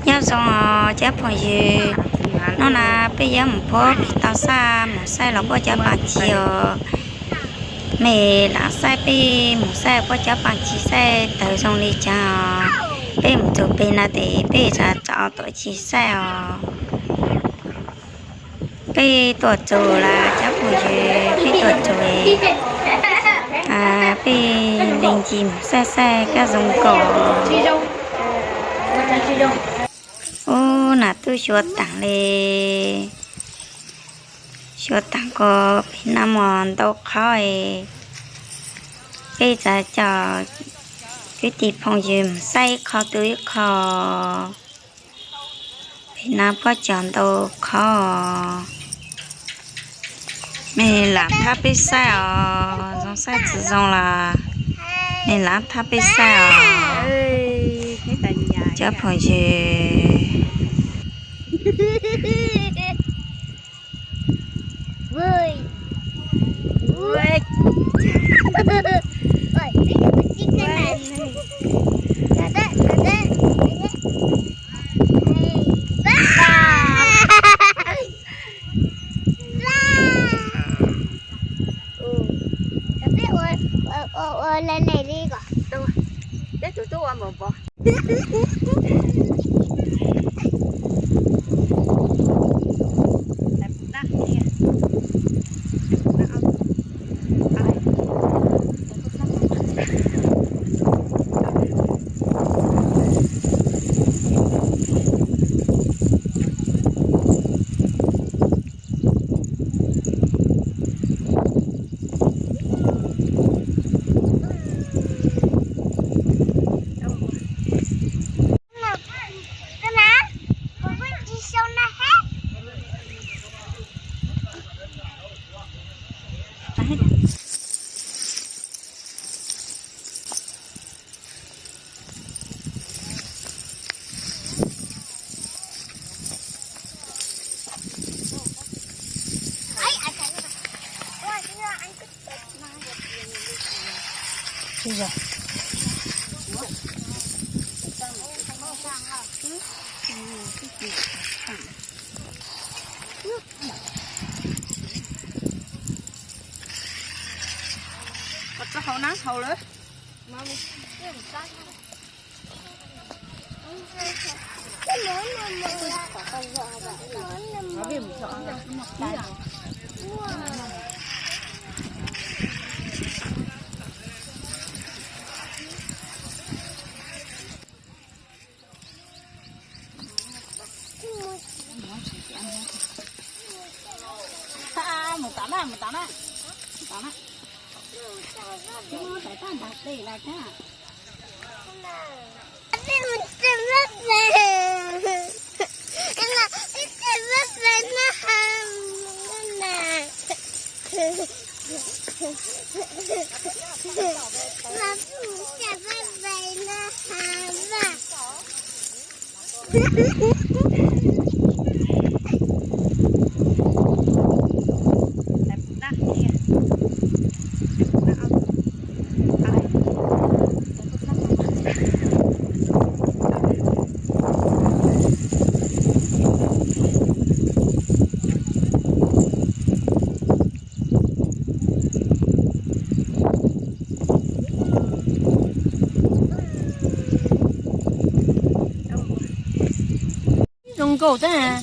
Nyob zoo os cov phooj ywg, hnub no peb yuav mus phuab pem toj xaj mus xaij los puab cov paj ci os. Mej lam xaij peb mus xaij puab cov paj ci xaij tawg zoo li cas os. Peb mus txug peg no tes peb tsa tsa tuam ci xaij os. Peb tuaj txug lawm cov phooj ywg, peb tuaj txug, peb leej txiv mus xaij xaij kab zoo nkaus. Ub, nas tub xyuas taag le, xyuas taag ko, peg no muaj ntau qhov, peb tsa coj kwv tij phooj ywg mus xaij ib qho tu ib qho. Peg no puab cog ntau qhov. Mej lam thab peb saib os, zoo saib tsi zoo los mej lam thab peb saib os. Cov phooj ywg, peb ua lem lem li kom peb tus tub ua npaum npaum. Tso hau na, hau lawm. Mus tom na, mus tom na, mus tom na. Zoo nkauj thiab.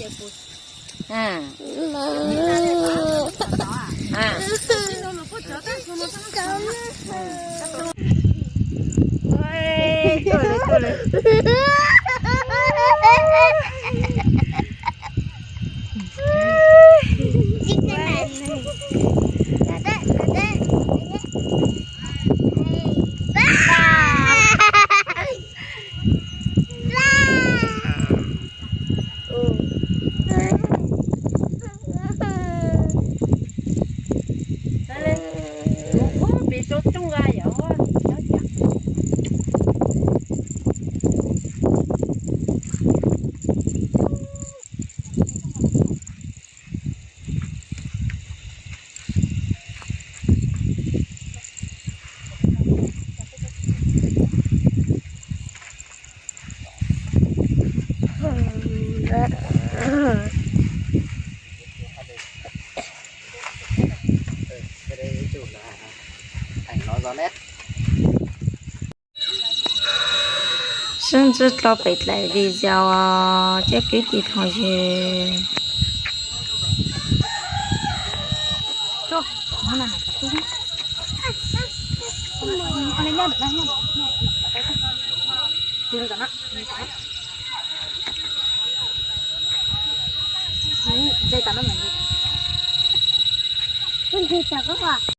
Sib ntsib dlua pem dlaim video, cov kwv tij phooj ywg.